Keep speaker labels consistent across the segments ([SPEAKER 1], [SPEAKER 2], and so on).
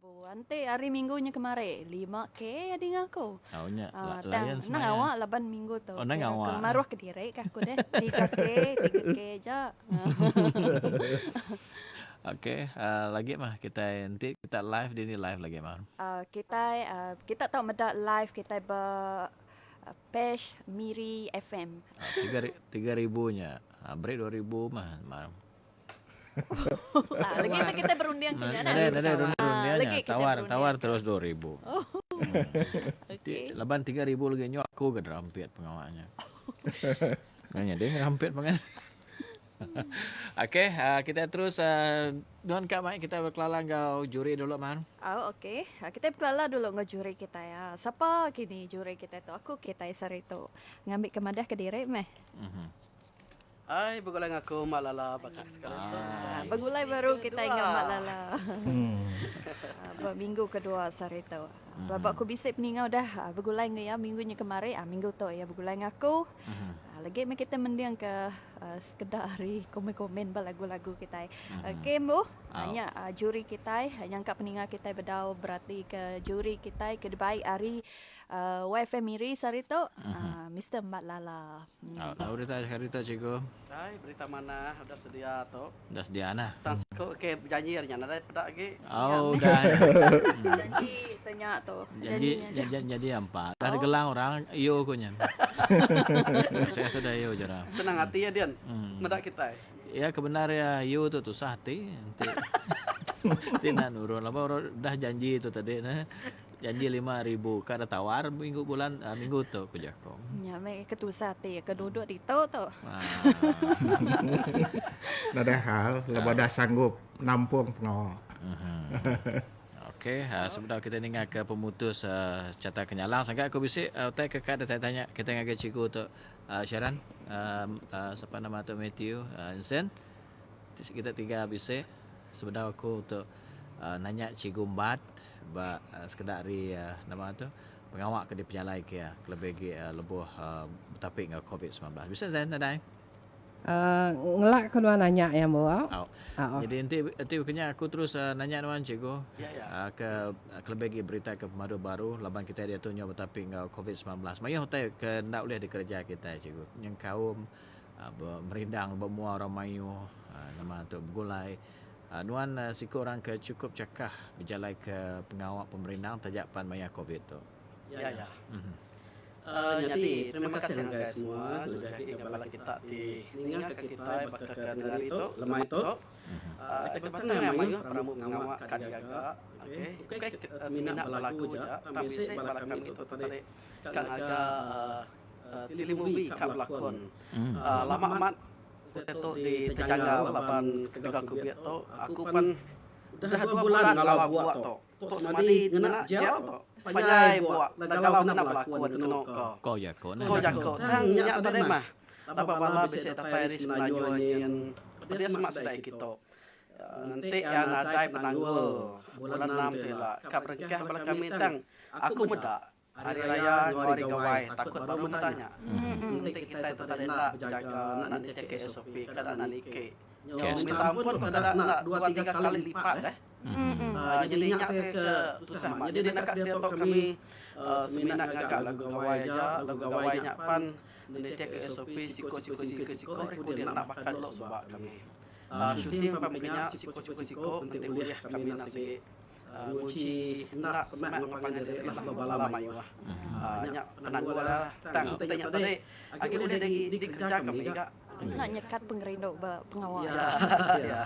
[SPEAKER 1] Enti hari minggu nya kemari 5K adi ngaku.
[SPEAKER 2] Oh nya
[SPEAKER 1] Ah, tang
[SPEAKER 2] layan
[SPEAKER 1] nang
[SPEAKER 2] semaya.
[SPEAKER 1] awak laban minggu tu.
[SPEAKER 2] Oh nang
[SPEAKER 1] Kira
[SPEAKER 2] awak.
[SPEAKER 1] ke maruh kediri kah aku deh. 3K, 3K aja.
[SPEAKER 2] Okey, uh, lagi mah kita enti kita live dini live lagi mah.
[SPEAKER 1] Uh, kitai uh, kita tau meda live kitai ba uh, page Miri FM.
[SPEAKER 2] Uh, 3000 nya. Uh, beri 2000 mah. Mah.
[SPEAKER 1] Ah, lagi mah kita berunding ke nya.
[SPEAKER 2] Nadai nadai
[SPEAKER 1] Ah,
[SPEAKER 2] runding
[SPEAKER 1] lagi
[SPEAKER 2] nya.
[SPEAKER 1] kita
[SPEAKER 2] Tawar
[SPEAKER 1] berunding.
[SPEAKER 2] tawar terus 2000.
[SPEAKER 1] Oh. Okey.
[SPEAKER 2] Laban 3000 lagi nyu aku ke derampit pengawa nya. Nya dia ngerampit pengan. Okey, uh, kita terus uh, nuan ka mai kita berkelala enggau juri dulu man.
[SPEAKER 1] Oh, okey. Ah, kita berkelala dulu enggau juri kita ya. Sapa kini juri kita tu? Aku kita sehari tu. Ngambi ke madah ke diri meh.
[SPEAKER 2] Mhm.
[SPEAKER 3] Hai begulai enggau aku Mak Lala baka ke sekali tu.
[SPEAKER 1] Ah, begulai baru kita enggau Mak Lala. Ba minggu kedua sehari tu. Pelaba aku bisi peninga udah begulai enggau iya minggu nya kemari, minggu tu iya begulai enggau aku. Lagi meh kita mending ke sekeda ari komen-komen ba lagu-lagu kitai. Okey embu, nya juri kitai nyangka peninga kitai bedau berati ke juri kitai ke dibai ari YFM Miri sehari tu, Mister Mat Lala.
[SPEAKER 2] Tau berita hari tu cikgu.
[SPEAKER 3] Ai berita manah udah sedia tu.
[SPEAKER 2] Udah sedia nah.
[SPEAKER 3] Tang siku ke bejanji ari nya nadai peda agi.
[SPEAKER 2] Oh udah.
[SPEAKER 1] Janji tanya tu.
[SPEAKER 2] Janji janji jadi ampa. Dah digelang orang iyo ku nya. Saya tu dah iyo jara.
[SPEAKER 3] Senang ati ya dian meda kitai.
[SPEAKER 2] Ya kebenar ya iyo tu tusah ati enti enti nak nurun laban orang dah janji tu tadi nah. Janji 5000 ka da tawar minggu bulan uh, minggu tu ku jako.
[SPEAKER 1] Nya meh ke tusah ati ke duduk ditu tu.
[SPEAKER 4] Nadai hal lebuh dah sanggup nampung pengawa.
[SPEAKER 2] Okey, uh, sebedau kita ninga ke pemutus uh, carta kenyalang sangka aku bisi uh, utai ke ka da tanya kita ngagai cikgu tu uh, Sharon uh, uh, siapa nama tu Matthew uh, Insen kita tiga bisi sebedau aku tu uh, nanya cikgu Mbat ba sekeda ari nama tu pengawa ke dipejalaika iya kelebih agi lebuh betapi enggau covid 19. Bisi Zain nadai?
[SPEAKER 5] Uh, ngelak ke nuan nanya ya mu.
[SPEAKER 2] Au. Jadi enti enti kenya aku terus uh, nanya nuan cikgu.
[SPEAKER 3] Ya ya.
[SPEAKER 2] Uh, ke kelebih agi berita ke pemadu baru laban kitai diatu nyau betapi enggau covid 19. Mayuh utai ke enda ulih dikereja kitai cikgu. Nyengkaum uh, merindang ba mua orang mayuh uh, nama tu begulai Nuan siku orang ke chukup chakah bejalaika pengawa pemerindang taja pan maya covid tu.
[SPEAKER 3] Ya ya. Nyadi terima kasih ngagai semua lebih agi ngagai bala kita ti ninga ka kitai baka ke nengeri tu lemai tu. Deka batang meh mayuh perambu pengawa ka digaga okey ukai semina belagu aja tang bisi bala kami tu tadi ka ngaga telemovie ka belakon. Lama amat Utai tu ditejangau laban ketegal kubit tu aku pan udah dua bulan ngalau buak tu. Tu semadi ngena gel tu. Panjai buak enda galau ngena belakun kenu ko.
[SPEAKER 2] Ko jako
[SPEAKER 3] Ko jako tang nya tadi mah laban bala bisi datai ari Semenanjung nyin pedis semak sedai kitu. Enti iya nadai penanggul bulan enam tu ila ka berengkah bala kami tang aku meda Hari raya enggau hari gawai takut baru meda nya. Enti kitai tu tadi enda bejaga enda nitih ke SOP kada enda niki. Nyau minta ampun pun kada enda dua tiga kali lipat deh. Jadi nya ti ke tusah amat. Jadi naka diatu kami semina ngaga lagu gawai aja, lagu gawai nya pan nitih ke SOP siko siko siko siko recording enda baka dulu suba kami. Shooting pan mega nya siko siko siko enti ulih kami enda sigi. Nguji enda semak enggau pangan diri lah ba bala mayuh. Nya penanggul iya tang utai nya tadi agi ulih dikereja kami ga.
[SPEAKER 1] Enda nyekat pengerindu ba pengawa.
[SPEAKER 3] Ya ya.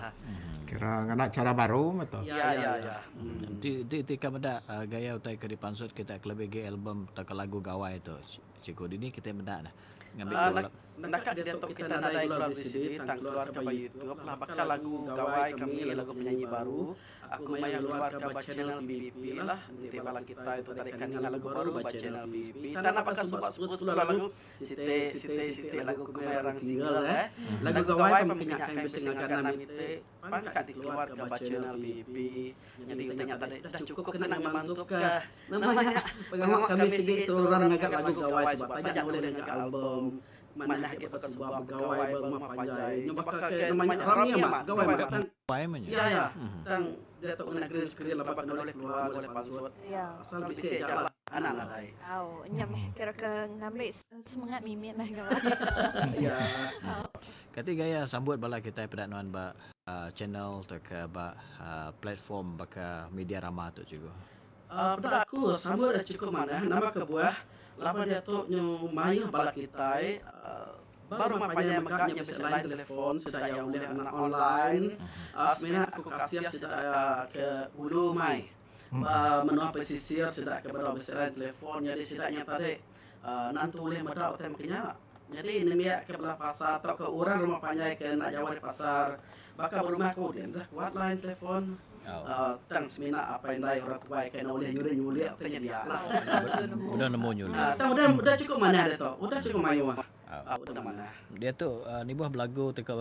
[SPEAKER 4] Kira ngena chara baru meh tu.
[SPEAKER 3] Ya ya ya.
[SPEAKER 2] Enti enti ka meda gaya utai ke dipansut kita kelebih agi album tauka lagu gawai tu cikgu dini kitai meda ne ngambi ke bala.
[SPEAKER 3] Naka diatu kita nadai keluar VCD tang keluar ka ba YouTube lah baka lagu gawai kami lagu penyanyi baru Aku maya ngeluarka ba channel PBP lah enti bala kitai tu tadi ka ninga lagu baru ba channel PBP tang enda baka suba sepuluh sepuluh lagu siti siti siti lagu ku maya orang single eh lagu gawai pan mega nya kai bisi ngaga enam iti pan ka dikeluarka ba channel PBP nyadi utai nya tadi dah cukup kena ngemantupka nama nya pengawa kami sigi seruran ngaga lagu gawai suba taja ulih ngaga album manah agi baka suba begawai ba rumah panjai nya baka ke nama nya rami amat gawai mega tang
[SPEAKER 2] Gawai meh nya.
[SPEAKER 3] Ya ya tang. Diatu ngena green screen laban kena ulih keluar enggau ulih pansut. Asal bisi aja lah anang nadai.
[SPEAKER 1] Au nya meh kira ke ngambi semengat mimit meh ga.
[SPEAKER 3] Ya.
[SPEAKER 2] Kati gaya sambut bala kitai peda nuan ba channel tauka ba platform baka media rama tu cikgu?
[SPEAKER 3] Peda aku sambut dah chukup manah nama kebuah laban diatu nyu mayuh bala kitai ba rumah panjai mega nya bisi line telefon sida iya ulih ngena online semina aku kasih sida iya ke ulu mai ba menua pesisir sida ke bedau bisi line telefon nyadi sida nya tadi nentu ulih meda utai meka nya nyadi nembiak ke bala pasar tauka orang rumah panjai ke enda jauh ari pasar baka ba rumah aku din dah kuat line telefon. Tang semina apai indai orang tuai ke enda ulih nyulik nyulik utai nya dia lah.
[SPEAKER 2] Udah nemu nyulik.
[SPEAKER 3] Tang udah udah cukup manah diatu. Udah cukup mayuh. Udah manah.
[SPEAKER 2] Diatu nibuh belagu ti ke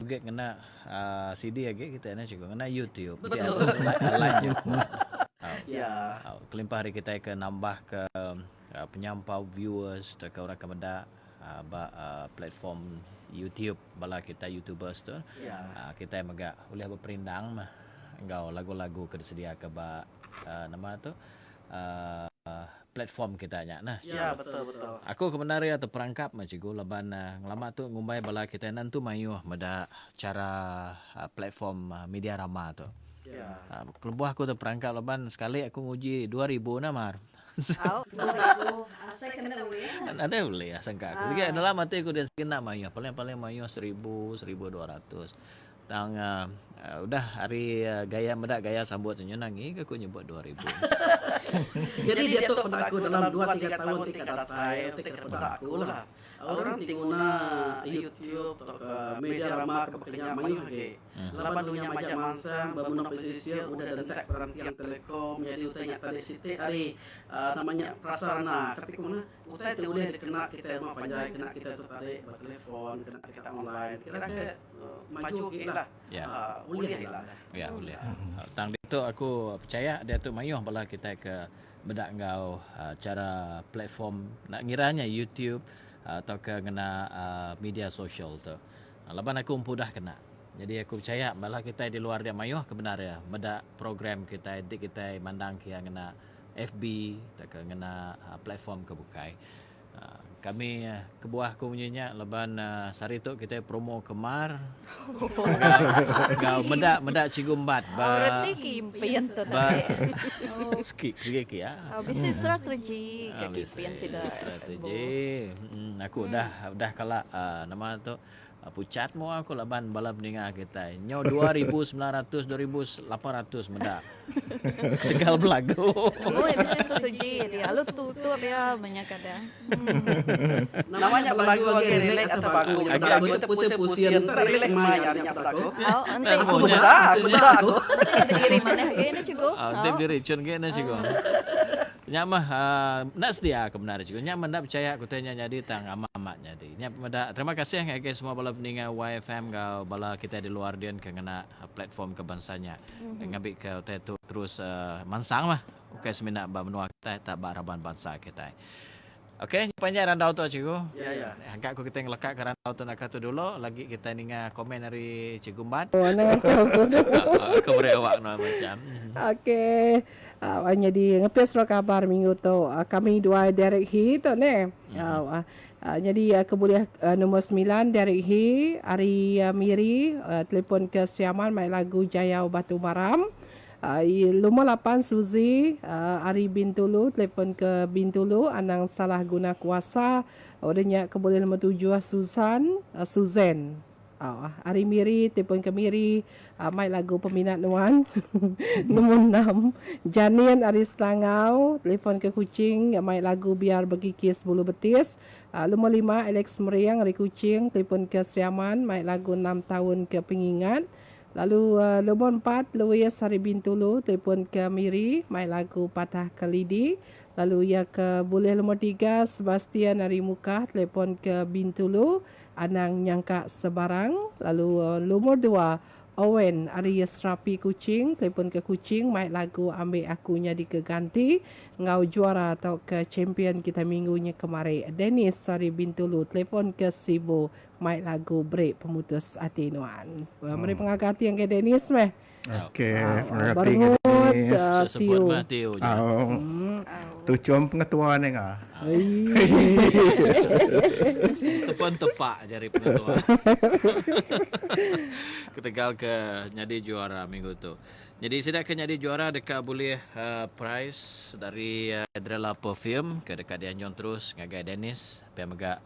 [SPEAKER 2] bugit ngena CD agi kitai nya cikgu ngena YouTube.
[SPEAKER 3] Betul.
[SPEAKER 2] Like je kuat.
[SPEAKER 3] Ya.
[SPEAKER 2] Kelimpah ari kitai ke nambah ke penyampau viewers tauka orang ke meda ba platform YouTube bala kitai YouTubers tu kitai mega ulih beperindang meh enggau lagu-lagu ke disediaka ba nama tu platform kita nya nah.
[SPEAKER 3] Ya betul betul.
[SPEAKER 2] Aku ke bendar iya teperangkap meh cikgu laban ngelama tu ngumbai bala kitai nentu mayuh meda chara platform media rama tu.
[SPEAKER 3] Ya.
[SPEAKER 2] Kelebuh aku teperangkap laban sekali aku nguji 2000 nah mar.
[SPEAKER 1] Au, 2000 asai kena ulih.
[SPEAKER 2] Nadai ulih sangka aku. Sigi dalam ati aku dia sigi enda mayuh paling-paling mayuh seribu, 1200. Tang uh, udah hari gaya meda gaya sambut tu nyu nangi ke aku nyebut 2000.
[SPEAKER 3] Jadi diatu peda aku dalam dua tiga taun ti ka datai ti ka peda aku lah. Orang ti nguna YouTube tauka media rama ke baka nya mayuh agi. Laban dunya majak mansang ba menua pesisir udah dentak perantian telekom nyadi utai nya tadi siti ari nama nya prasarana kati ku meh utai ti ulih dikena kitai rumah panjai kena kitai tu tadi ba telefon kena kita online kira ke maju agi lah ulih ila.
[SPEAKER 2] Ya ulih. Tang ditu aku pechaya diatu mayuh bala kitai ke meda enggau chara platform enda ngira nya YouTube tauka ngena media sosial tu. Laban aku empu udah kena. Nyadi aku pechaya bala kitai di luar dia mayuh ke bendar iya meda program kitai enti kitai mandang ke iya ngena FB tauka ngena platform ke bukai. Kami kebuah aku munyi nya laban sehari tu kitai promo ke mar enggau meda meda Cikgu Embat ba
[SPEAKER 1] Oh reti kimpin tu
[SPEAKER 2] tadi. Sigi sigi ki ya.
[SPEAKER 1] Bisi strategi ke kimpin sida.
[SPEAKER 2] Strategi. Aku udah udah kala nama tu Pucat mua aku laban bala peninga kitai nyau 2900 2800 meda ketegal belagu.
[SPEAKER 1] Nemu iya bisi strategi dia lalu tutup iya menya kadang.
[SPEAKER 3] Nama nya belagu agi relax atau bagu nya meda aku te pusing-pusing enta relax mai ari nya peda aku.
[SPEAKER 1] Au enti
[SPEAKER 3] Aku meda aku meda aku.
[SPEAKER 1] Enti bediri manah agi ne cikgu.
[SPEAKER 2] Au enti bediri chun agi ne cikgu. Nya meh enda sedia ke bendar cikgu. Nya meh enda pechaya ku utai nya nyadi tang amat amat nyadi. Nya pemeda terima kasih ngagai semua bala peninga YFM enggau bala kitai di luar din ke ngena platform ke bansa nya ngambi ke utai tu terus mansang meh ukai semina ba menua kitai tak ba raban bansa kitai. Ok nya panjai randau tu cikgu.
[SPEAKER 3] Ya ya.
[SPEAKER 2] Angka ku kitai ngeleka ke randau tu naka tu dulu lagi kitai ninga komen ari Cikgu Embat.
[SPEAKER 5] Oh anang ngachau ku.
[SPEAKER 2] Aku meri awak nuan macam.
[SPEAKER 5] Okey. Nyadi ngepis surat kabar minggu tu kami duai Derek Hee tu neh. Nyadi ke bulih nombor semilan Derek Hee ari Miri telefon ke Sri Aman mai lagu Jayau Batu Maram. Lumur lapan Suzy ari Bintulu telefon ke Bintulu anang salah guna kuasa udah nya ke bulih lumur tujuh Susan Susan ari Miri telefon ke Miri mai lagu peminat nuan lumur enam Janin ari Selangau telefon ke Kuching mai lagu biar begikis bulu betis lumur lima Alex Mering ari Kuching telefon ke Sri Aman mai lagu enam taun ke pengingat Lalu lumur empat Louis ari Bintulu telefon ke Miri mai lagu Patah Ke Lidi. Lalu iya ke bulih lumur tiga Sebastian ari Mukah telefon ke Bintulu Anang Nyangka Sebarang. Lalu lumur dua Owen ari Serapi Kuching telefon ke Kuching mai lagu Ambi Aku Nyadi Ke Ganti enggau juara tauka champion kitai minggu nya kemari Dennis ari Bintulu telefon ke Sibu Mai lagu beri pemutus ati nuan. Meri pengaga ati ngagai Dennis meh.
[SPEAKER 4] Okey, terima kasih Dennis.
[SPEAKER 2] Sebut mah Teo je.
[SPEAKER 4] Au. Tuchum pengetua ni ngah.
[SPEAKER 2] Tepun tepak jari pengetua. Ketegal ke nyadi juara minggu tu. Nyadi sida ke nyadi juara deka bulih uh, prize dari uh, Adrella Perfume ke deka dianjung terus ngagai Dennis pia mega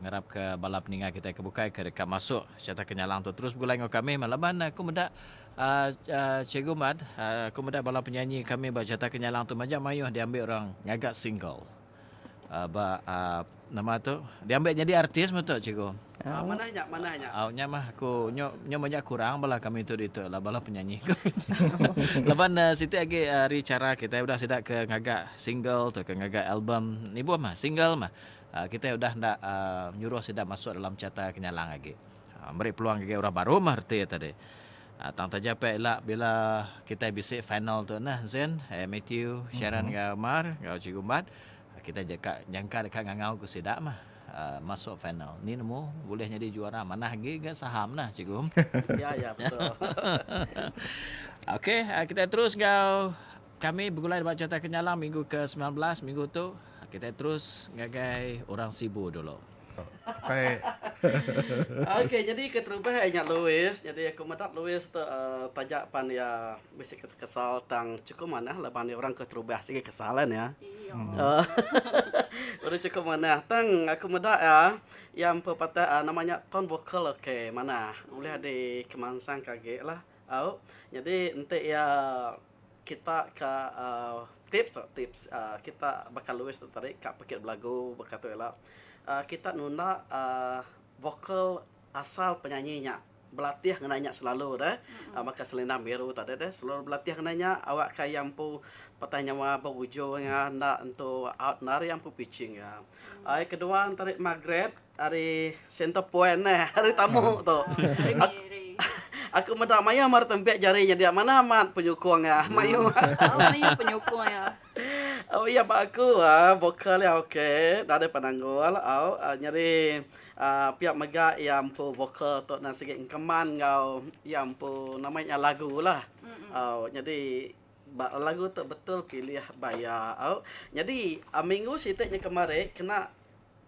[SPEAKER 2] Ngarap ke bala peninga kitai ke bukai ke deka masuk sereta ke nyalang tu terus begulai enggau kami meh laban aku meda uhh Cikgu Mat aku meda bala penyanyi kami ba sereta ke nyalang tu majak mayuh diambi orang ngaga single uhh ba uhh nama tu diambi nyadi artis meh tu cikgu.
[SPEAKER 3] Manah nya manah nya.
[SPEAKER 2] Au nya mah aku nyu nyu majak kurang bala kami tu ditu lah bala penyanyi kami tu. Laban siti agi ari chara kitai udah sida ke ngaga single tauka ngaga album nibuh mah single mah kitai udah enda nyuruh sida masuk dalam carta kenyalang agi. Meri peluang ngagai orang baru mah reti iya tadi. Tang taja pia ila bila kitai bisi final tu neh Zen, Mathew, Sharon enggau Mar enggau Cikgu Mbat kitai deka nyangka deka ngangau ke sida mah. Masuk final. Ni nemu bulih nyadi juara manah agi ga saham nah cikgu.
[SPEAKER 3] Ya ya betul.
[SPEAKER 2] Okey, kita terus enggau kami begulai ba Carta Kenyalang minggu ke 19 minggu tu. Kita terus ngagai orang Sibu dulu.
[SPEAKER 4] Okey.
[SPEAKER 3] Okey, jadi keterubah iya nya Louis. Jadi aku meda Louis tu taja pan iya bisi kesal tang chukup manah laban iya orang keterubah sigi kesal kan iya. Udah chukup manah. Tang aku meda iya, iya empu patah nama nya tone vocal ok manah. Ulih dikemansang ke agi lah. Au. Nyadi enti iya kita ka uhh tips tips uhh kita baka Louis tu tadi ka pekit belagu baka tu ila uhh kita nunda uhh vocal asal penyanyi nya. Belatih ngena nya selalu deh. Baka selendang biru tadi deh selalu belatih ngena nya awak ka iya empu petai nyawa ba ujung iya enda entu out enda ari iya empu pitching iya. Ai kedua enti Margaret ari center point neh ari tamu tu. Aku meda mayuh mar tempik jari nya dia manah amat penyukung iya mayuh.
[SPEAKER 1] Mayuh penyukung iya.
[SPEAKER 3] Oh iya ba aku vokal iya okey nadai penanggul au nyadi Pia mega iya empu vokal tu nan sigi engkeman enggau iya empu nama nya lagu lah. Au nyadi ba lagu tu betul pilih ba iya au. Nyadi minggu siti nya kemari kena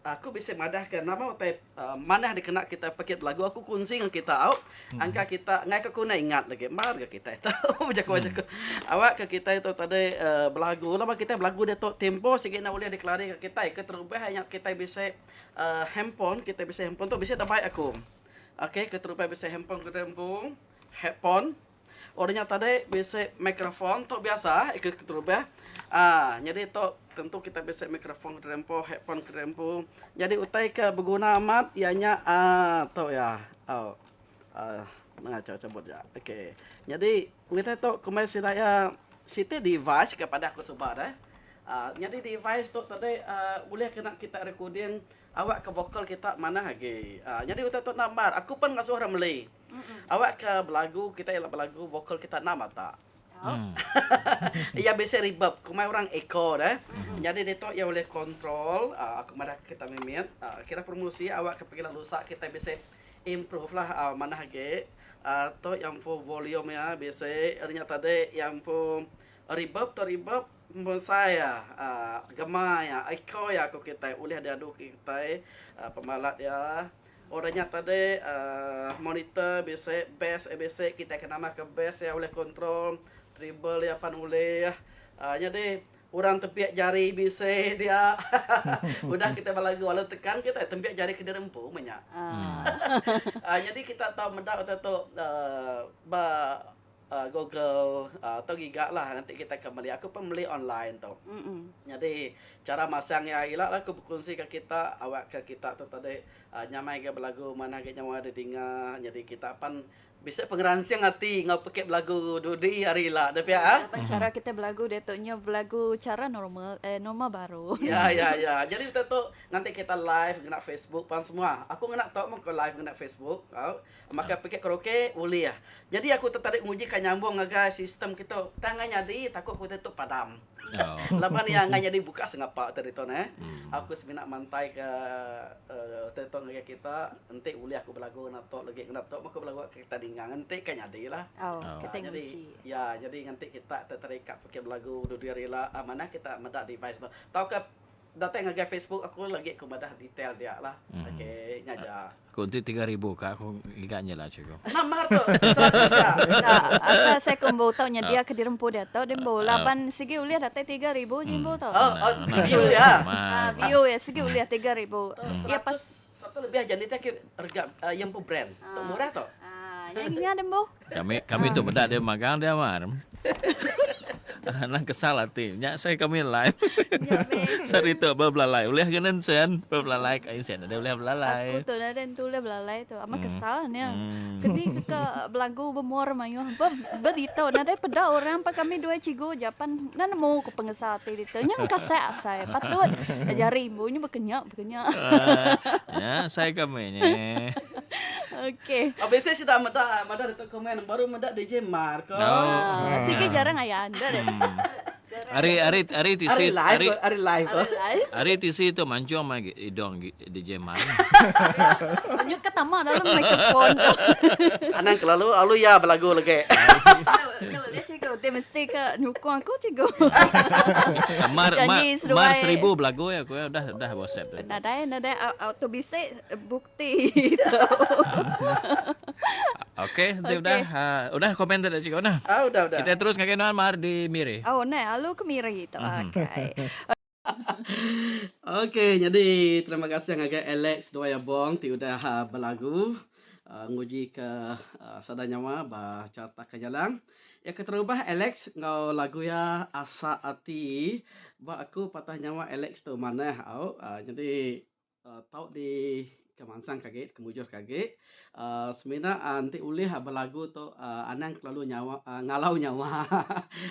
[SPEAKER 3] aku bisi madah ke nama utai manah dikena kita pekit belagu aku kunsi ngan kita au. Angka kita enggai ke ku enda ingat lagi mar ga kitai tu jaku jaku. Awak ke kitai tu tadi belagu laban kitai belagu diatu tempo sigi enda ulih dikelari ka kitai keterubah nya kitai bisi uhh handphone kitai bisi handphone tu bisi da bai aku. Ok keterubah bisi handphone ke empu headphone udah nya tadi bisi microphone tu biasa ke keterubah uhh nyadi tu tentu kitai bisi microphone ke empu headphone ke empu. Nyadi utai ke beguna amat iya nya uhh tu iya au uhh ngacha sebut ja ok. Nyadi kitai tu kumbai sida iya siti device ke padah ku suba deh. Nyadi device tu tadi ulih kena kita recording awak ke vokal kita manah agi. Nyadi utai tu enda mar. Aku pen ngasuh orang meli. Awak ke belagu kita ila belagu vokal kita enda mata. Iya bisi reverb kumbai orang echo deh. Nyadi ditu iya ulih control aku madah kita mimit kira promosi awak ke pegila lusa kita bisi improve lah manah agi. Tu iya empu volume iya bisi ari nya tadi iya empu reverb tu reverb. Mesai iya, gema iya, echo iya ku kitai ulih diadu kitai pemalat iya. Udah nya tadi monitor bisi, bass iya bisi, kitai ke nambah ke bass iya ulih control, treble iya pan ulih. Nyadi orang tempik jari bisi dia. Udah kitai belagu lalu tekan kitai tempik jari kediri empu meh nya. Nyadi kita tau meda utai tu ba Google atau giga lah nganti kitai ke meli. Aku pun meli online tu. Nyadi cara masang iya ila lah aku bekunsi ka kita awak ka kita tu tadi nyamai ga belagu manah ga nyawa didinga. Nyadi kita pan bisi pengeransing ati enggau pekit belagu dudi hari ila deh pia ah.
[SPEAKER 1] Laban cara kitai belagu diatu nya belagu cara normal eh norma baru.
[SPEAKER 3] Ya ya ya. Nyadi utai tu nganti kita live ngena Facebook pan semua. Aku ngena tu meh ku live ngena Facebook au. Maka pekit karaoke ulih. Nyadi aku tu tadi nguji ka nyambung ngagai sistem kitu tang ngai nyadi takut ku tu padam. Laban iya ngai nyadi buka sengapa tadi tu neh. Aku semina mantai ka uhh tu ngagai kita enti ulih aku belagu ngena tu lagi ngena tu meh aku belagu kita ninga. ninga nganti ka nyadi lah.
[SPEAKER 1] Oh, kita
[SPEAKER 3] Nyadi
[SPEAKER 1] nguji.
[SPEAKER 3] ya nyadi nganti kita teterikat pekit belagu dudi hari ila manah kita meda device tu tauka datai ngagai Facebook aku lagi ku madah detail dia lah. Okey nya aja.
[SPEAKER 2] Aku enti 3000 ka aku ngiga nya lah cikgu.
[SPEAKER 3] Enda mar tu 100 ja.
[SPEAKER 1] Enda asal saya kumbu tau nyedia ke dirempu diatu dimbu laban sigi ulih datai 3000 jimbu tu.
[SPEAKER 3] Oh, oh view dia.
[SPEAKER 1] Ah view iya sigi ulih 3000.
[SPEAKER 3] Iya pat Satu lebih aja nitih ke rega iya empu brand. Tu murah tu.
[SPEAKER 1] Ah nya nginya dimbu.
[SPEAKER 2] Kami kami tu meda dia magang dia mar. Anang kesal ati. Nya sai kami live.
[SPEAKER 1] Nya meh.
[SPEAKER 2] Sehari tu ba belalai. Ulih ke nen sen ba belalai ka sen nadai ulih belalai.
[SPEAKER 1] Aku tu nadai entu ulih belalai tu. Amat kesal nya. Keni ke ka belagu bemur mayuh. Ba ba ditu nadai peda orang pa kami duai cikgu ja pan enda nemu ku pengesal ati ditu. Nya engkasak asai. Patut jari embu nya bekenya bekenya.
[SPEAKER 2] Nya sai kami nya.
[SPEAKER 1] Okey.
[SPEAKER 3] Bisi sida meda meda ditu komen baru meda DJ Mar ko.
[SPEAKER 1] Oh. Sigi jarang ayan enda deh.
[SPEAKER 2] Ari ari ari TC
[SPEAKER 3] ari live ari live.
[SPEAKER 2] Ari TC tu mancung mai idung DJ Mar.
[SPEAKER 1] Nyut ke tama dalam mikrofon tu.
[SPEAKER 3] Anang kelalu alu iya belagu legi.
[SPEAKER 1] Enda boleh cikgu dia mesti ke nyukung aku cikgu.
[SPEAKER 2] Mar mar mar seribu belagu iya ku udah udah whatsapp tu.
[SPEAKER 1] Nadai nadai auto bisi bukti tu.
[SPEAKER 2] Okey, enti udah udah komen tadi cikgu nah.
[SPEAKER 3] Ah udah udah.
[SPEAKER 2] Kita terus ngagai nuan mar di Miri.
[SPEAKER 1] Oh neh alu ke Miri tu. Okey.
[SPEAKER 3] Okey, nyadi terima kasih ngagai Alex duai Abong ti udah belagu nguji ke sada nyawa ba carta Kenyalang. Iya keterubah Alex enggau lagu iya Asa Ati. Ba aku patah nyawa Alex tu manah au. Nyadi Tau di ke mansang ke agi ke mujur ke agi uhh semina enti ulih belagu tu uhh anang kelalu nyawa ngalau nyawa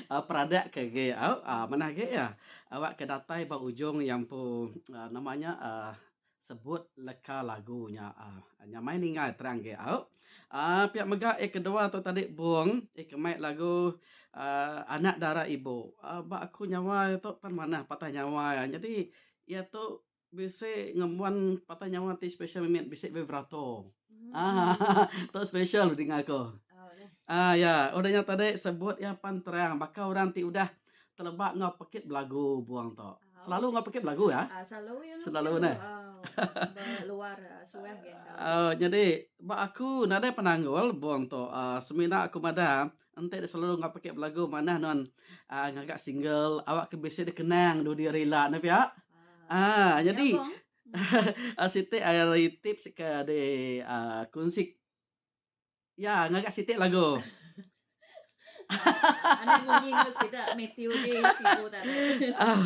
[SPEAKER 3] uhh peradak ke agi au manah agi iya awak ke datai ba ujung iya empu nama nya uhh sebut leka lagu nya uhh nyamai ninga terang agi au. Uhh pia mega iya kedua tu tadi bung iya ke mai lagu uhh anak dara ibu uhh ba aku nyawa tu pan manah patah nyawa iya jadi iya tu Bisi ngembuan patah nyawa ti special mimit bisi vibrato. Aaa tu special dinga aku. Aaa ya udah nya tadi sebut iya pan terang baka orang ti udah teleba enggau pekit belagu buang tu. Selalu enggau pekit belagu ya. Selalu neh. Aaa nyadi ba aku nadai penanggul buang tu aaa semina aku madah enti dek selalu enggau pekit belagu manah nuan aaa ngaga single awak ke bisi dikenang dudi hari ila ne pia. Ah, jadi siti ari tips ke di ah kunsi ya ngaga siti lagu.
[SPEAKER 1] Anak munyi enggau sida Matthew di Sibu tadi.
[SPEAKER 3] Ah,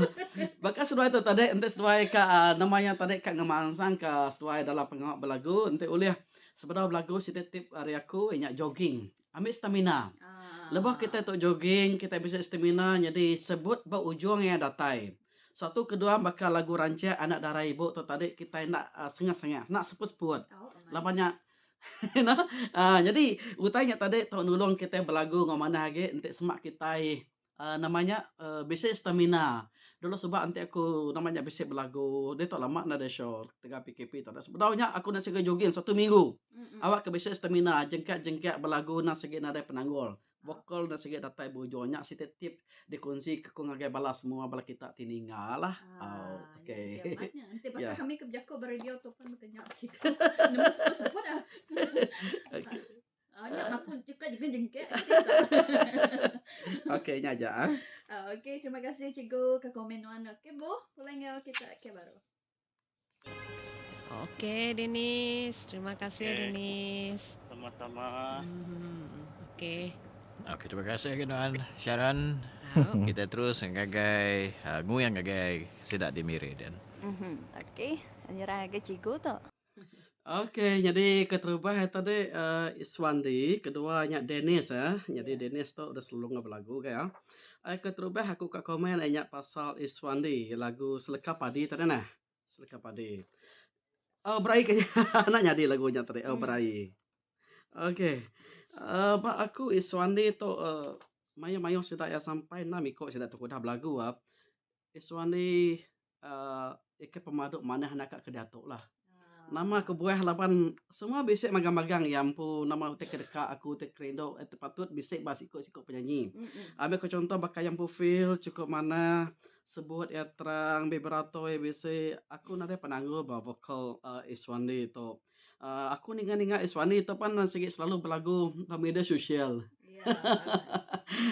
[SPEAKER 3] baka seduai tu tadi enti seduai ka nama iya tadi ka ngemansang ka seduai dalam pengawa belagu enti ulih sebedau belagu siti tip ari aku iya nya jogging. Ambi stamina. Lebuh kitai tu jogging kitai bisi stamina nyadi sebut ba ujung iya datai. Satu kedua baka lagu rancak anak dara ibu tu tadi kitai enda sengah-sengah enda seput-seput laban nya you know aaa nyadi utai nya tadi tau nulung kitai belagu enggau manah agi enti sema kitai aaa nama nya aaa bisi stamina. Dulu suba enti aku nama nya bisi belagu ditu lama nadai show ketegal PKP tu sebedau nya aku enda siga jogging satu minggu awak ke bisi stamina jengkak-jengkak belagu enda sigi nadai penanggul. Vokal enda sigi datai ba ujung nya siti tip dikunsi ke ku ngagai bala semua bala kita ti ninga lah.
[SPEAKER 1] Ah,
[SPEAKER 3] Au okey.
[SPEAKER 1] Sigi amat nya. Enti baka
[SPEAKER 3] Ya.
[SPEAKER 1] kami ke bejako ba radio tu pan baka nya cikgu. Nemu sebut-sebut ah.
[SPEAKER 3] Okey.
[SPEAKER 1] Ah, nya aku juga juga jengkek.
[SPEAKER 3] Okey nya aja ah.
[SPEAKER 1] Ah, okey, terima kasih cikgu ke komen nuan. Okey, Bu, pulai enggau kita ke baru.
[SPEAKER 5] Okey Dennis, terima kasih
[SPEAKER 6] Okey.
[SPEAKER 5] Dennis.
[SPEAKER 6] Sama-sama.
[SPEAKER 5] Hmm, okey.
[SPEAKER 2] Okey, terima kasih ke nuan Sharon.
[SPEAKER 5] Au.
[SPEAKER 2] Kita terus ngagai uh, nguyang ngagai sida di Miri den.
[SPEAKER 1] Mhm. Okey, nyerah ngagai cikgu tu.
[SPEAKER 3] Okey, nyadi keterubah iya tadi uhh Iswandi, kedua nya Dennis eh. Nyadi Dennis tu udah selalu enggau belagu ga iya. Ai keterubah aku ka komen iya nya pasal Iswandi lagu Seleka Padi tadi neh. Seleka Padi. Oh beraie ke nya enda nyadi lagu nya tadi oh beraie. Okey uhh ba aku Iswandi tu uhh mayuh mayuh sida iya sampai enam iko sida tu udah belagu ah. Iswandi uhh ika pemadu manah naka ke diatu lah. Nama kebuah laban semua bisi magang-magang iya empu nama utai ke deka aku utai ke rindu ti patut bisi ba siku-siku penyanyi. Ambi ke chunto baka iya empu feel chukup manah sebut iya terang vibrato iya bisi aku nadai penanggul ba vokal Iswandi tu. Aku ninga-ninga Iswandi tu pan sigi selalu belagu ba media sosial.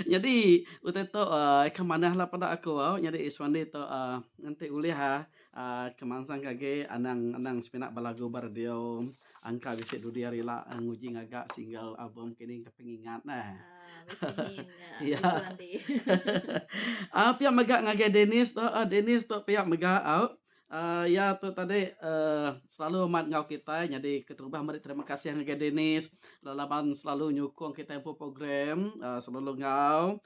[SPEAKER 3] Nyadi utai tu uhh ika manah lah peda aku au nyadi Iswandi tu uhh enti ulih uhh kemansang ke agi anang anang semina belagu ba radio angka bisi dudi hari ila nguji ngaga single album kini ke pengingat neh. Uhh pia mega ngagai Dennis tu uhh Dennis tu pia mega au. Iya tu tadi selalu amat enggau kitai nyadi keterubah meri terima kasih ngagai Dennis laban selalu nyukung kitai empu program selalu enggau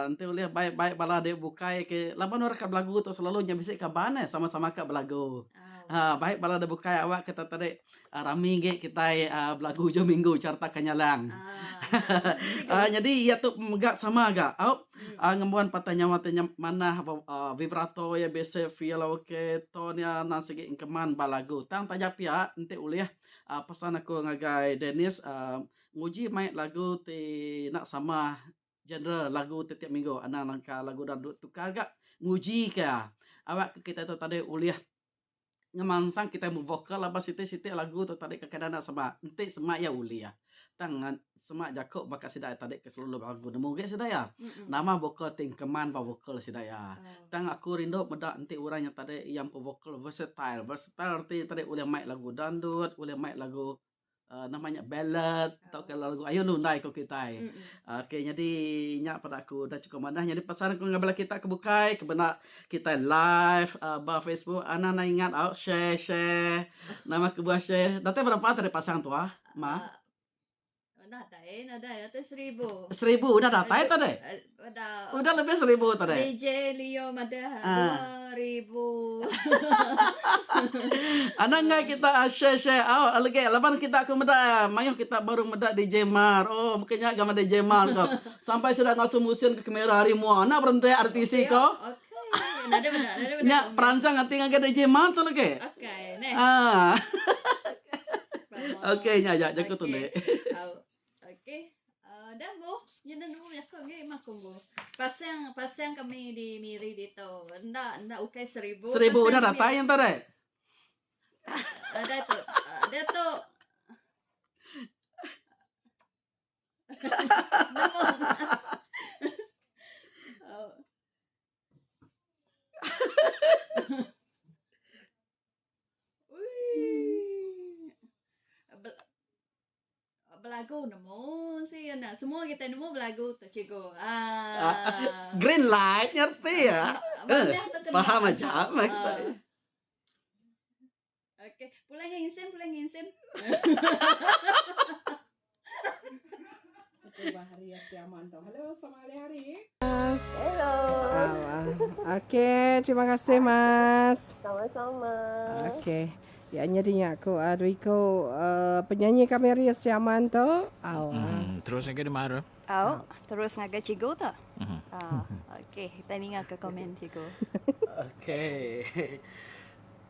[SPEAKER 3] enti ulih bai bai bala dek bukai ke laban orang ka belagu tu selalu nya bisi kaban eh sama sama ka belagu. Bai bala dek bukai awak kita tadi Rami agi kitai belagu ujung minggu carta Kenyalang. Nyadi iya tu mega sama ga au ngembuan patah nyawa ti manah vibrato iya bisi feel ok tone iya endang sigi engkeman ba lagu. Tang taja pia enti ulih pesan aku ngagai Dennis nguji mai lagu ti enda sama genre lagu tetiap minggu anang nangka lagu dangdut tukar ga nguji ka awak ke kitai tu tadi ulih ngemansang kitai mung vokal laban siti-siti lagu tu tadi kadang enda sema enti sema iya ulih tang sema jaku baka sida iya tadi ke selalu lagu nemu agi sida iya nama vokal ti engkeman ba vokal sida iya tang aku rindu meda enti orang nya tadi iya empu vokal versatile versatile reti tadi ulih mai lagu dangdut ulih mai lagu Nama nya ballad tauka lagu ayun lundai ko kitai. Okey nyadi nya peda aku udah chukup manah nyadi pasal aku ngagai bala kita ke bukai ke benda kitai live ba Facebook anang enda ingat au share share nama kebuah share datai berapa tadi pasang tuah ma.
[SPEAKER 1] Nadai nadai datai seribu.
[SPEAKER 3] Seribu udah datai tadi.
[SPEAKER 1] Udah.
[SPEAKER 3] Udah lebih seribu tadi.
[SPEAKER 1] DJ Leo madah 2000.
[SPEAKER 3] Anang enggai kita share share au legi laban kita ku meda mayuh kita baru meda DJ Mar. Oh mungkin nya ga meda DJ Mar ko. Sampai sida ngasuh musin ke kamera ari mua. Enda berenti RTC ko.
[SPEAKER 1] Okey. Nadai meda nadai meda.
[SPEAKER 3] Nya peransang ati ngagai DJ Mar tu legi.
[SPEAKER 1] Okey neh.
[SPEAKER 3] Ah. Okey nya aja jaku tu ende.
[SPEAKER 1] Okey. Dah boh, nya enda nemu jaku agi mah ku boh. Pasang pasang kami di Miri ditu. Enda enda ukai seribu.
[SPEAKER 3] Seribu udah datai nya tadi.
[SPEAKER 1] Dah tu. Dah tu. Nemu. Belagu nemu si nya. Semua kita nemu belagu tu cikgu. Ah.
[SPEAKER 3] Green light ngerti ya. Eh, paham aja mah kita.
[SPEAKER 1] Okey, pulai nginsin, pulai nginsin.
[SPEAKER 5] Hello, selamat hari.
[SPEAKER 6] Hello.
[SPEAKER 5] Okey, terima kasih Mas.
[SPEAKER 6] Sama-sama.
[SPEAKER 5] Okey. Ya nyadi nya aku uh, dua iku uh, penyanyi kami ari Sri Aman tu. Au.
[SPEAKER 2] Terus ngagai demar.
[SPEAKER 1] Au, terus ngagai cikgu tu. Ah, okey, kita ninga ke komen cikgu.
[SPEAKER 3] Okey.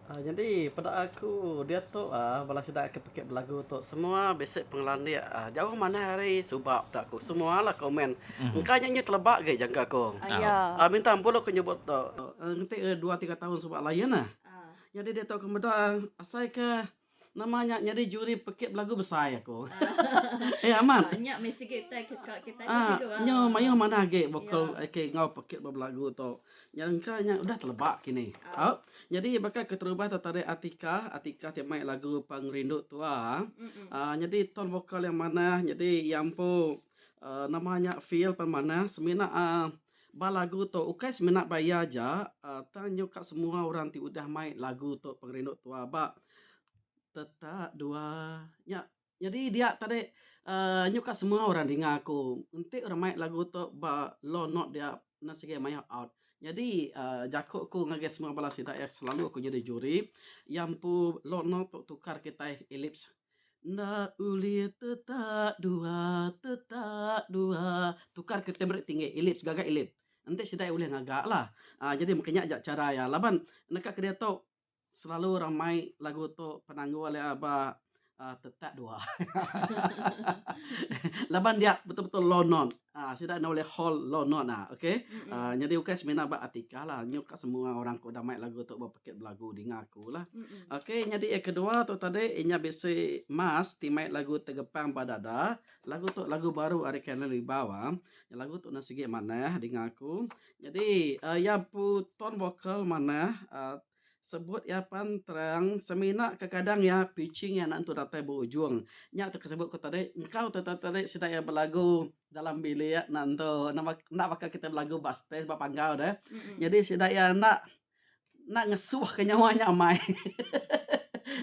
[SPEAKER 3] Nyadi peda aku diatu bala sida ke pekit belagu tu semua bisi pengelandik jauh manah ari suba peda aku semua lah komen. Engka nya nyu teleba agi jangka aku. Minta ampun aku nyebut tu. Enti dua tiga taun suba lain ah. Nyadi diatu aku meda asai ke nama nya nyadi juri pekit belagu besai aku. Eh amat.
[SPEAKER 1] Nya meh sigi utai ke ka kitai cikgu.
[SPEAKER 3] Nyu mayuh manah agi vokal ke enggau pekit belagu tu. Nya engka nya udah teleba kini. Au. Nyadi baka keterubah tu tadi Atika, Atika ti mai lagu Pengerindu Tua. Aaa nyadi tone vokal iya manah nyadi iya empu aaa nama nya feel pan manah semina aaa ba lagu tu ukai semina ba iya aja aaa tang nyuka semua orang ti udah mai lagu tu Pengerindu Tua ba tetak dua nya. Nyadi dia tadi uhh nyuka semua orang dinga aku enti orang mai lagu tu ba low note dia enda sigi mayuh out. Nyadi uhh jaku ku ngagai semua bala sida iya selalu aku nyadi juri iya empu low note tu tukar kitai ellipse. Enda ulih tetak dua tetak dua tukar kitai meri tinggi ellipse gaga ellipse. Enti sida iya ulih ngaga lah. Uhh jadi meka nya aja chara iya laban neka ke diatu. Selalu orang mai lagu tu penanggul iya ba tetak dua. Laban dia betul-betul low note. Ah sida enda ulih hold low note ah okey. Ah nyadi ukai semina ba Atika lah nyu ka semua orang ke udah mai lagu tu ba pekit belagu dinga aku lah. Okey nyadi iya kedua tu tadi inya bisi Mas ti mai lagu Tegepang Ba Dada. Lagu tu lagu baru ari Kenneth Libau ah. Lagu tu enda sigi manah dinga aku. Nyadi iya empu tone vocal manah uhh sebut iya pan terang semina kekadang iya pitching iya nentu datai ba ujung. Nya tu ke sebut ku tadi engkau tu tadi sida iya belagu dalam bilik nentu enda baka kita belagu ba stage ba panggau deh. Nyadi sida iya enda enda ngesuh ke nyawa nya amai.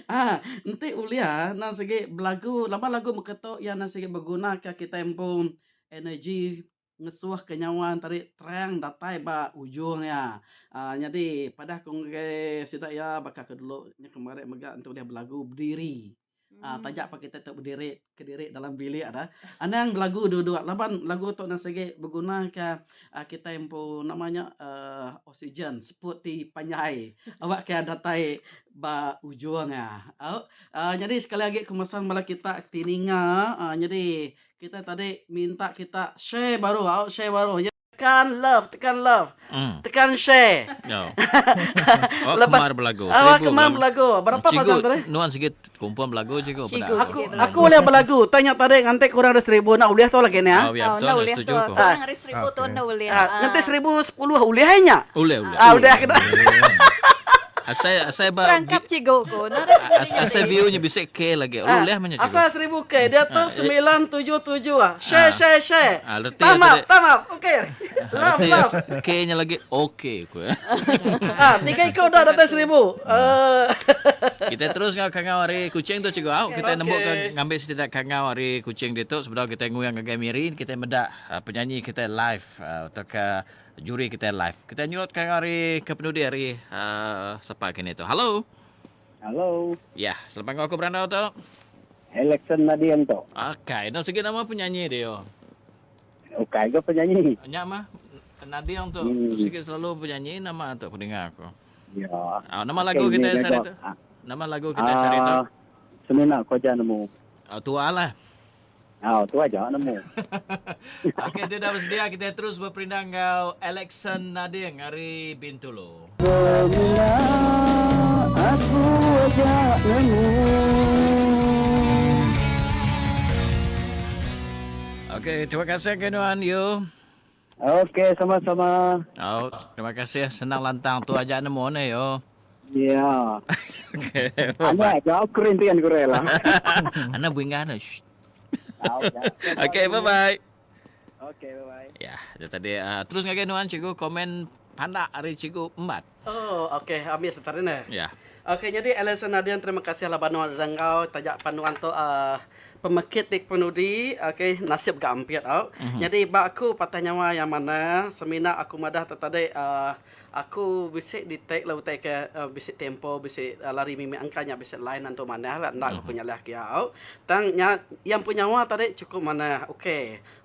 [SPEAKER 3] Aaa enti ulih nang sigi belagu laban lagu meka tu iya nang sigi beguna ka kitai empu energy Ngesuh ke nyawa entari terang datai ba ujung iya. Aaa nyadi padah ku ngagai sida iya baka ke dulu nya kemari mega enti ulih belagu bediri. Aaa taja pa kitai tu bediri kediri dalam bilik da anang belagu duduk laban lagu tu enda sigi beguna ka kitai empu nama nya aaa oksigen seput ti panjai awak ke datai ba ujung iya. Au aaa nyadi sekali agi ku mesan bala kita ti ninga aaa nyadi Kita tadi minta kita share baru au share baru. Tekan love, tekan love. Tekan share.
[SPEAKER 2] Oh. Awak kemar belagu.
[SPEAKER 3] Awak kemar belagu. Berapa pasang tadi?
[SPEAKER 2] Nuan sikit kumpul belagu cikgu
[SPEAKER 1] peda.
[SPEAKER 3] Aku aku ulih belagu. Tanya tadi nganti kurang dari 1000 nak ulih tu lagi ni
[SPEAKER 2] ah. Oh, ya betul. Setuju
[SPEAKER 1] aku. Kurang dari 1000 tu enda ulih.
[SPEAKER 3] Nganti 1010 ulih nya.
[SPEAKER 2] Ulih ulih.
[SPEAKER 3] Ah udah kena.
[SPEAKER 2] Asai asai ba
[SPEAKER 1] Perangkap cikgu ku.
[SPEAKER 2] Asai view nya bisi K lagi. Lu ulih meh nya cikgu.
[SPEAKER 3] Asai 1000 K dia tu 977 ah. Share share share. Thumb up thumb up. Okey. Love love.
[SPEAKER 2] K nya lagi okey ku.
[SPEAKER 3] Ah tiga iko dah datai 1000.
[SPEAKER 2] Eh. Kita terus enggau kangau ari Kuching tu cikgu au. Kita nembu ke ngambi setidak kangau ari Kuching ditu sebedau kita nguyang ngagai Miri kita meda penyanyi kita live tauka Juri kitai live. Kitai nyulut ka hari ke penudi hari uh, sapa kini tu. Hello.
[SPEAKER 6] Hello.
[SPEAKER 2] Ya, selamat enggau aku berandau tu.
[SPEAKER 6] Alexon Nadian tu.
[SPEAKER 2] Okey, no sigi nama penyanyi dia.
[SPEAKER 6] Ukai ke penyanyi.
[SPEAKER 2] Nya mah Nadian tu. Sigi selalu penyanyi nama tu pendengar aku.
[SPEAKER 6] Ya.
[SPEAKER 2] Ah, nama lagu okay, kita sehari tu. Ah. Nama lagu kita uh, sehari tu.
[SPEAKER 6] Semina ko aja nemu.
[SPEAKER 2] Oh, tua lah.
[SPEAKER 6] Au, tu aja nemu.
[SPEAKER 2] Okey, tu dah bersedia kita terus berperindang enggau Alexson Nading ari Bintulu.
[SPEAKER 6] Semina aku aja nemu.
[SPEAKER 2] Okey, terima kasih ke nuan yu.
[SPEAKER 6] Okey, sama-sama.
[SPEAKER 2] Au, terima kasih senang lantang tu aja nemu ne yo.
[SPEAKER 6] Ya.
[SPEAKER 2] Okey.
[SPEAKER 6] Anya aja kerintian kurela.
[SPEAKER 2] Ana buingan. Okey, bye bye.
[SPEAKER 6] Okey, bye bye.
[SPEAKER 2] Ya, dia tadi uh, terus ngagai nuan cikgu komen pandak ari cikgu Embat.
[SPEAKER 3] Oh, okey, ambil setara ne.
[SPEAKER 2] Ya.
[SPEAKER 3] Okey, jadi Alison Nadian terima kasih lah nuan renggau tajak panuan tu uh, pemekit ti penudi, okey, nasib ga ampit au. Jadi ba aku patah nyawa yang mana semina aku madah tu tadi uh, Aku bisi di tag lah utai ke bisi tempo bisi lari mimit angka nya bisi line antu manah lah enda ku nyalah ke iya au. Tang nya iya empu nyawa tadi chukup manah ok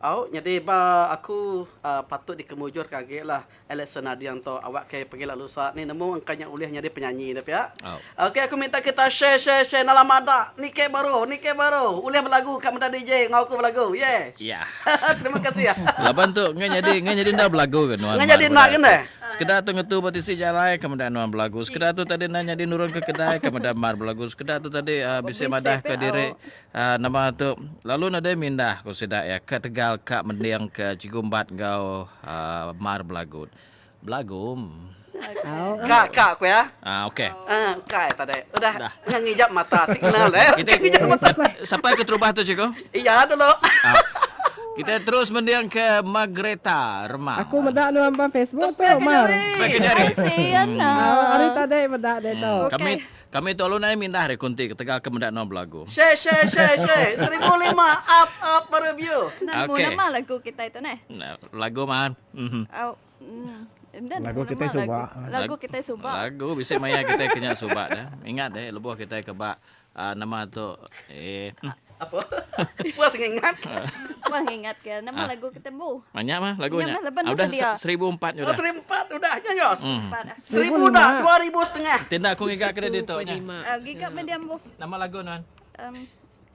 [SPEAKER 3] au nyadi ba aku patut dikemujur ke agi lah Alexson Ading tu awak ke pegila lusa ni nemu angka nya ulih nyadi penyanyi ne pia. Ok aku minta kita share share share enda lama da nike baru nike baru ulih belagu ka meda DJ enggau aku belagu yeah.
[SPEAKER 2] Ya.
[SPEAKER 3] Terima kasih.
[SPEAKER 2] Laban tu ngai nyadi ngai nyadi enda belagu ke nuan.
[SPEAKER 3] Ngai nyadi enda ke neh.
[SPEAKER 2] Sekeda tu ngetu ba tisi jalai ke meda nuan belagu. Sekeda tu tadi enda nyadi nurun ke kedai ke meda mar belagu. Sekeda tu tadi uh, bisi madah ke diri uh, nama tu lalu nadai mindah ku sida iya ke tegal ka mending ke Cikgu Embat enggau uh, mar belagu. Belagu.
[SPEAKER 3] Ka ka ku ya.
[SPEAKER 2] Ah okey.
[SPEAKER 3] Ah ka tadi. Udah Dah. ngijap mata signal eh.
[SPEAKER 2] Kita
[SPEAKER 3] ngijap mata.
[SPEAKER 2] Sampai ke terubah tu cikgu?
[SPEAKER 3] Iya dulu.
[SPEAKER 2] Ah. Kita terus mendiang ke Margreta Remang.
[SPEAKER 5] Aku meda nuan ba Facebook tu Mar.
[SPEAKER 2] Baik ke jari.
[SPEAKER 1] Kasian
[SPEAKER 5] Ah, hari tadi meda dia tu.
[SPEAKER 2] Kami kami tu alun ai mindah ari kunti ketegal ke meda nuan belagu.
[SPEAKER 3] Share share share share. 1005 up up review.
[SPEAKER 1] Nemu
[SPEAKER 2] Okey.
[SPEAKER 1] nama lagu kita itu neh.
[SPEAKER 2] Lagu man. Mhm.
[SPEAKER 1] Au. Mm.
[SPEAKER 4] Lagu kitai suba.
[SPEAKER 1] Lagu kitai suba.
[SPEAKER 2] Lagu bisi maya kitai ke nya suba dah. Ingat deh lebuh kitai ke ba nama tu eh.
[SPEAKER 3] Apa? Puas ngingat.
[SPEAKER 1] Puas ngingat ke nama lagu ke tembu.
[SPEAKER 2] Banyak mah lagu
[SPEAKER 1] Nya
[SPEAKER 2] nya.
[SPEAKER 1] mah laban
[SPEAKER 2] Ah, udah
[SPEAKER 1] sedia.
[SPEAKER 2] 1004 nya
[SPEAKER 3] Oh,
[SPEAKER 2] udah.
[SPEAKER 3] 1004 udah nya yo.
[SPEAKER 1] Empat.
[SPEAKER 3] 1000 dah, 2000 setengah.
[SPEAKER 2] Tindak aku ngiga ke dia tu nya.
[SPEAKER 7] 1.5.
[SPEAKER 1] Ah, giga meh dia ambu.
[SPEAKER 2] Nama lagu nuan.
[SPEAKER 1] Um,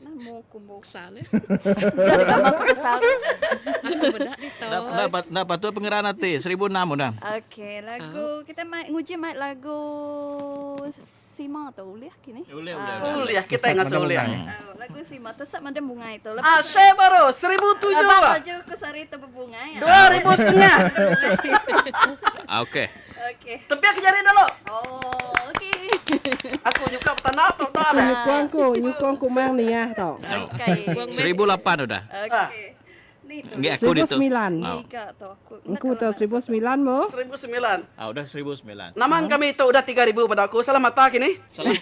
[SPEAKER 1] nama kumbu.
[SPEAKER 7] Salah.
[SPEAKER 1] Dari kamar aku kesal.
[SPEAKER 7] Aku bedak di
[SPEAKER 2] Ndak ndak pat- ndak patut pengeran hati 1006 udah.
[SPEAKER 1] Okey, lagu kita mai nguji mai lagu Sima tu boleh kini?
[SPEAKER 2] Boleh boleh. boleh.
[SPEAKER 3] Uliah kita yang ngasuh uliah.
[SPEAKER 1] Oh, lagu Sima tu sak madam bunga itu.
[SPEAKER 3] Ah, share baru 1007
[SPEAKER 1] Abang
[SPEAKER 3] lah.
[SPEAKER 1] baju ke sari tu berbunga ya.
[SPEAKER 3] 2000 setengah.
[SPEAKER 2] Ah, okey.
[SPEAKER 1] Okey.
[SPEAKER 3] Tapi aku cari dulu.
[SPEAKER 1] Oh, okey.
[SPEAKER 3] Aku nyuka petanda atau tak ada.
[SPEAKER 5] Nyukong ku, nyukong ku mang ni ah tau.
[SPEAKER 1] Okey.
[SPEAKER 2] 1008 udah.
[SPEAKER 1] Okey. Ni tu.
[SPEAKER 2] Nggih aku ditu.
[SPEAKER 5] 1009.
[SPEAKER 2] Oh.
[SPEAKER 1] Tiga tu aku.
[SPEAKER 5] Engku tau 1009 mo.
[SPEAKER 3] 1009.
[SPEAKER 2] Ah, udah 1009.
[SPEAKER 3] Nama kami itu udah 3000 pada aku. Salah mata kini.
[SPEAKER 2] Salah.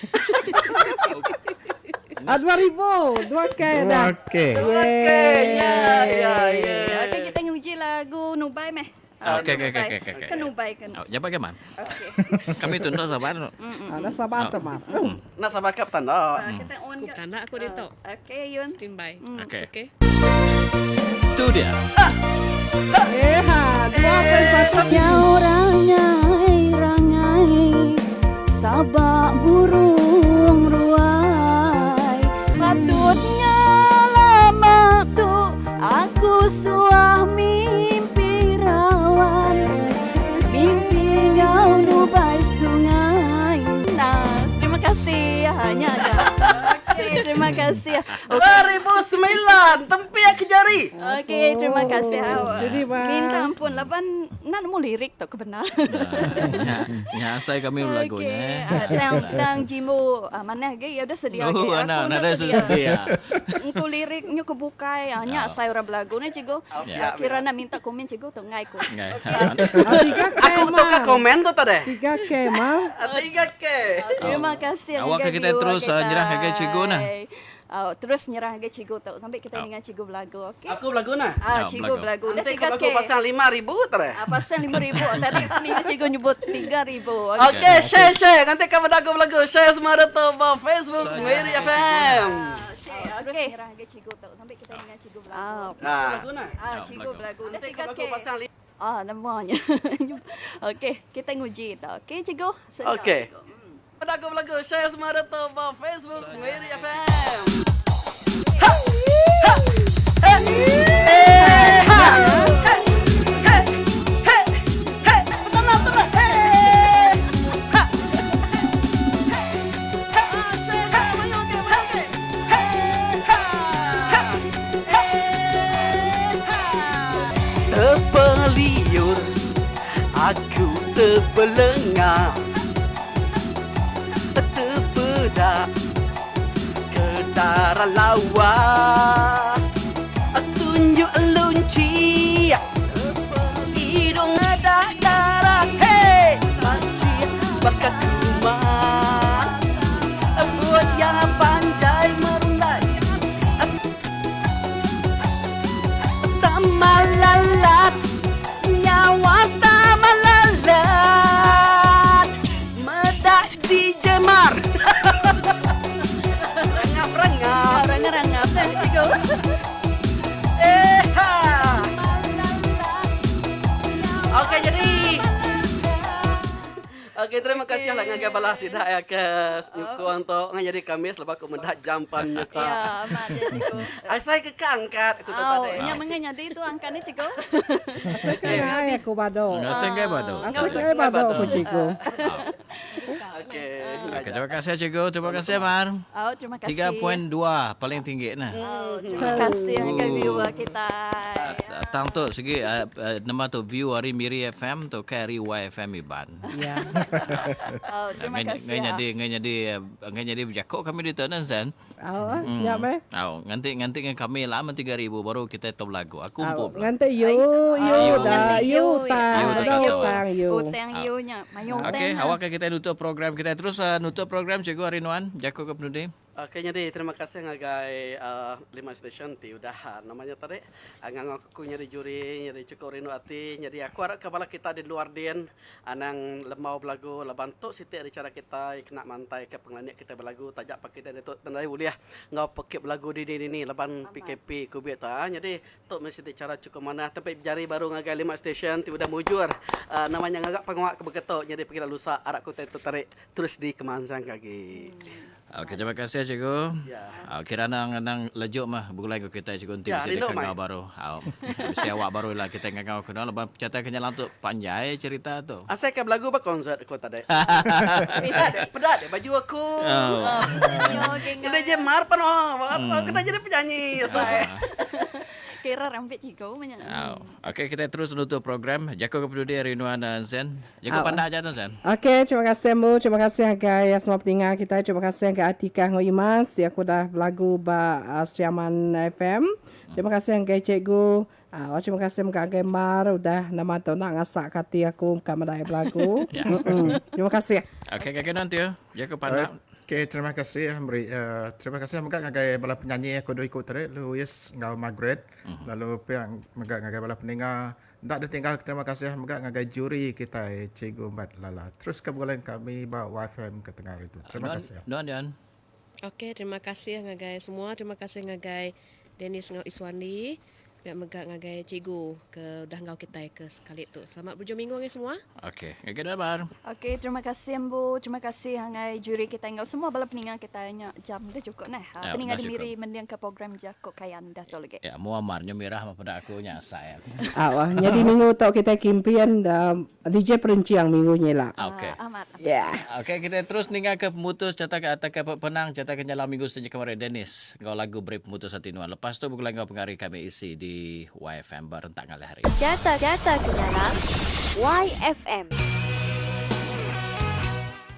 [SPEAKER 5] Ah 2000, 2 k dah.
[SPEAKER 4] Okey.
[SPEAKER 3] Okey, ya ya ya.
[SPEAKER 1] Okey, kita nguji lagu Nubai meh.
[SPEAKER 2] Ah, Okey okey okey okey okey.
[SPEAKER 1] Kan Nubai kan.
[SPEAKER 2] Oh, ya bagaimana?
[SPEAKER 1] Okey.
[SPEAKER 2] Kami tu ndak sabar.
[SPEAKER 5] Ah, dah sabar tu mah.
[SPEAKER 3] Nak sabar ke petanda.
[SPEAKER 1] Ah, Kita on
[SPEAKER 7] Aku
[SPEAKER 1] ke.
[SPEAKER 7] tanda aku di tu.
[SPEAKER 1] Okey, Yun.
[SPEAKER 7] Standby.
[SPEAKER 2] Okey.
[SPEAKER 7] Okey.
[SPEAKER 2] Tu dia.
[SPEAKER 5] Eh ha, 2.1
[SPEAKER 8] Nyau rangai rangai Sabak burung ruai Patutnya lama tu Aku suah mimpi rawan Mimpi kau nubai sungai
[SPEAKER 1] Nah, terima kasih. Hanya ada. Okey, terima kasih.
[SPEAKER 3] 2009 tempi aku jari.
[SPEAKER 1] Okey, terima kasih.
[SPEAKER 5] Oh, steady, Mak.
[SPEAKER 1] Minta ampun laban nak nemu lirik tu kebenar.
[SPEAKER 2] Nya nya asai kami lagunya.
[SPEAKER 1] Okey, ah, tang tang jimu ah, mana ge ya udah sedia
[SPEAKER 2] Oh,
[SPEAKER 1] ge.
[SPEAKER 2] ana
[SPEAKER 1] Aku
[SPEAKER 2] nada
[SPEAKER 1] dah sedia.
[SPEAKER 2] sedia.
[SPEAKER 1] Engkau liriknya kebukai, ah, nya saya orang belagu ni cikgu.
[SPEAKER 2] Ya.
[SPEAKER 1] Kira nak minta komen cikgu tu ngai ku.
[SPEAKER 2] Ngai.
[SPEAKER 5] Ah, 3 k
[SPEAKER 3] Aku tu ke komen tu tadi.
[SPEAKER 5] 3 k mah.
[SPEAKER 3] 3 k.
[SPEAKER 1] Terima kasih
[SPEAKER 2] Awak
[SPEAKER 1] ngagai
[SPEAKER 2] ke kita
[SPEAKER 1] viewer
[SPEAKER 2] terus, ah, nyerah ngagai cikgu nah.
[SPEAKER 1] Oh, terus nyerah ngagai cikgu tu. Sampai kita
[SPEAKER 2] Oh.
[SPEAKER 1] dengan cikgu belagu, okey?
[SPEAKER 3] Aku belagu nah.
[SPEAKER 1] Ah,
[SPEAKER 2] Ya,
[SPEAKER 1] cikgu
[SPEAKER 2] belagu.
[SPEAKER 1] belagu. Dah
[SPEAKER 3] Nanti
[SPEAKER 1] 3
[SPEAKER 3] aku
[SPEAKER 1] k.
[SPEAKER 3] pasang 5000 tadi.
[SPEAKER 1] Ah, pasal 5000. Tadi ni cikgu nyebut 3000. Okey.
[SPEAKER 3] Okey, share share. Nanti kamu dah aku belagu. Share semua ada tu di Facebook Miri FM.
[SPEAKER 1] Okey. Nyerah ngagai cikgu tu. Sampai kita dengan cikgu belagu. Ah,
[SPEAKER 3] Nah. Lagu nah.
[SPEAKER 1] ah cikgu belagu. Dah
[SPEAKER 3] Nanti
[SPEAKER 1] 3
[SPEAKER 3] aku
[SPEAKER 1] k.
[SPEAKER 3] pasang li-
[SPEAKER 1] Ah, namanya. Okey, kita nguji tu. Okey, cikgu. Sedap,
[SPEAKER 3] Okey.
[SPEAKER 1] cikgu.
[SPEAKER 3] Pada aku belagu. Share semua ada tu di Facebook Miri FM. Ha! Ha! Eh! Eh! Ha! He! He! He! He! Betul lah, betul lah. He! Ha! He! He! Share, share, mayu, okey, mayu, okey. He! Ha! He! Ha! Terpeliur Aku terbelengah Terpedak Ketara lawa Tunjuk lunci Hidung ada darah Hey Sakit bakal kumat Buat yang panjai merulai Tak malalat Nyawa tak malalat Medak dijemar Rangap-rangap
[SPEAKER 1] Rangap-rangap. Thanks, cikgu.
[SPEAKER 3] Eh, ha. Okey jadi Okey terima kasih lah ngagai balas sidak ya ke nyukong tu ngan jadi kami selepas aku mendak jampan nyuka.
[SPEAKER 1] Ya, amat ya, cikgu.
[SPEAKER 3] Asai ke angkat aku tu
[SPEAKER 1] Oh,
[SPEAKER 3] tadi.
[SPEAKER 1] nya mengenya di tu angkat ni cikgu.
[SPEAKER 5] Asal kai aku bado.
[SPEAKER 2] Ngasih ngai bado.
[SPEAKER 5] Asal kai bado aku cikgu.
[SPEAKER 3] Okey.
[SPEAKER 2] Okey, terima kasih cikgu, terima kasih Mar.
[SPEAKER 1] Oh, terima kasih.
[SPEAKER 2] 3.2 paling tinggi nah.
[SPEAKER 1] Oh, terima kasih ngagai viewer kita.
[SPEAKER 2] Tang tu segi uh, uh, nama tu view hari Miri FM tu ke hari YFM Iban.
[SPEAKER 5] Ya.
[SPEAKER 1] Oh, terima kasih.
[SPEAKER 2] Ngai jadi ngai jadi ngai jadi berjakok kami di Tenan sen.
[SPEAKER 5] Ah, ya meh.
[SPEAKER 2] Oh, nganti nganti dengan kami lama 3000 baru kita top lagu. Aku
[SPEAKER 5] Ah,
[SPEAKER 2] empuk.
[SPEAKER 5] Nganti yu yu dah yu tang
[SPEAKER 2] Yu
[SPEAKER 5] dah
[SPEAKER 2] tak tahu.
[SPEAKER 5] tang yu.
[SPEAKER 1] Utang you nya, mayu utang.
[SPEAKER 2] Okey, awak kita nutup program kita terus uh, nutup program cikgu hari Nuan, jakok ke penuding.
[SPEAKER 3] Okey nyadi terima kasih ngagai lima station ti udah nama nya tadi ngangau aku nyadi juri nyadi chukup rindu ati nyadi aku arap ka bala kita di luar din anang lembau belagu laban tu siti ari chara kitai kena mantai ka pengelenik kitai belagu taja pa kitai ditu nadai ulih enggau pekit belagu dini dini laban PKP covid tu nyadi tu meh siti chara chukup manah tapi bejari baru ngagai lima station ti udah mujur nama nya ngaga pengawa ke beketu nyadi pegila lusa arap ku utai tu tadi terus dikemansangka agi.
[SPEAKER 2] Okey terima kasih cikgu. Okey anang anang lejuk mah begulai enggau kitai cikgu enti bisi deka enggau baru. Au. Bisi awak baru ila kitai ngangau ke nuan laban pecatai ke nyalang tu panjai cerita tu.
[SPEAKER 3] Asai ke belagu ba konsert aku tadi. Peda deh baju aku. Kena je mar pan oh. Kena jadi penyanyi asai.
[SPEAKER 1] Kira rambit cikgu meh nya.
[SPEAKER 2] Au. Okey kitai terus nutup program. Jaku ke penudi ari nuan Zen. Jaku pandak aja tu Sen.
[SPEAKER 5] Okey, terima kasih Ambu, terima kasih ngagai semua peninga kitai, terima kasih ngagai Atikah enggau Imas ti aku udah belagu ba Sri Aman FM. Terima kasih ngagai cikgu, uh, terima kasih mega ngagai Mar udah nama tu enda ngasak ke ati aku ka meda iya belagu. Mm Terima kasih.
[SPEAKER 2] Okey, ngagai nuan tu jaku pandak.
[SPEAKER 4] Okey, terima kasih meri uh, terima kasih mega ngagai bala penyanyi aku dua iku tadi Louis enggau Margaret. Lalu pia mega ngagai bala peninga Enda ditinggal terima kasih mega ngagai juri kitai Cikgu Mat Lala. Teruska begulai enggau kami ba YFM ke tengah hari tu. Terima kasih.
[SPEAKER 2] Nuan Dian.
[SPEAKER 7] Ok terima kasih ngagai semua terima kasih ngagai Dennis enggau Iswandi pia mega ngagai cikgu ke udah enggau kitai ke sekali tu. Selamat berujung minggu ngagai semua.
[SPEAKER 2] Ok ngagai nuan Mar.
[SPEAKER 1] Ok terima kasih embu terima kasih ngagai juri kitai enggau semua bala peninga kitai nya jam dah cukup neh.
[SPEAKER 2] Ya,
[SPEAKER 1] Peninga
[SPEAKER 2] udah
[SPEAKER 1] di
[SPEAKER 2] cukup.
[SPEAKER 1] Miri mendingka program Jaku Kayan dah tu lagi.
[SPEAKER 2] Ya, mua mar nyu mirah meh peda aku nya asai aku.
[SPEAKER 5] Au ah, nyadi minggu tu kitai kimpin DJ Perenching minggu nya ila.
[SPEAKER 2] Okey.
[SPEAKER 1] Amat.
[SPEAKER 5] Yeah.
[SPEAKER 2] Okey, kita terus ninga ke pemutus cata ke atau ke penang cata ke nyalam minggu setuju kemarin Dennis enggau lagu beri pemutus ati nuan. Lepas tu begulai enggau pengari kami isi di YFM ba rentak ngalih hari.
[SPEAKER 9] Carta Carta Kenyalang YFM.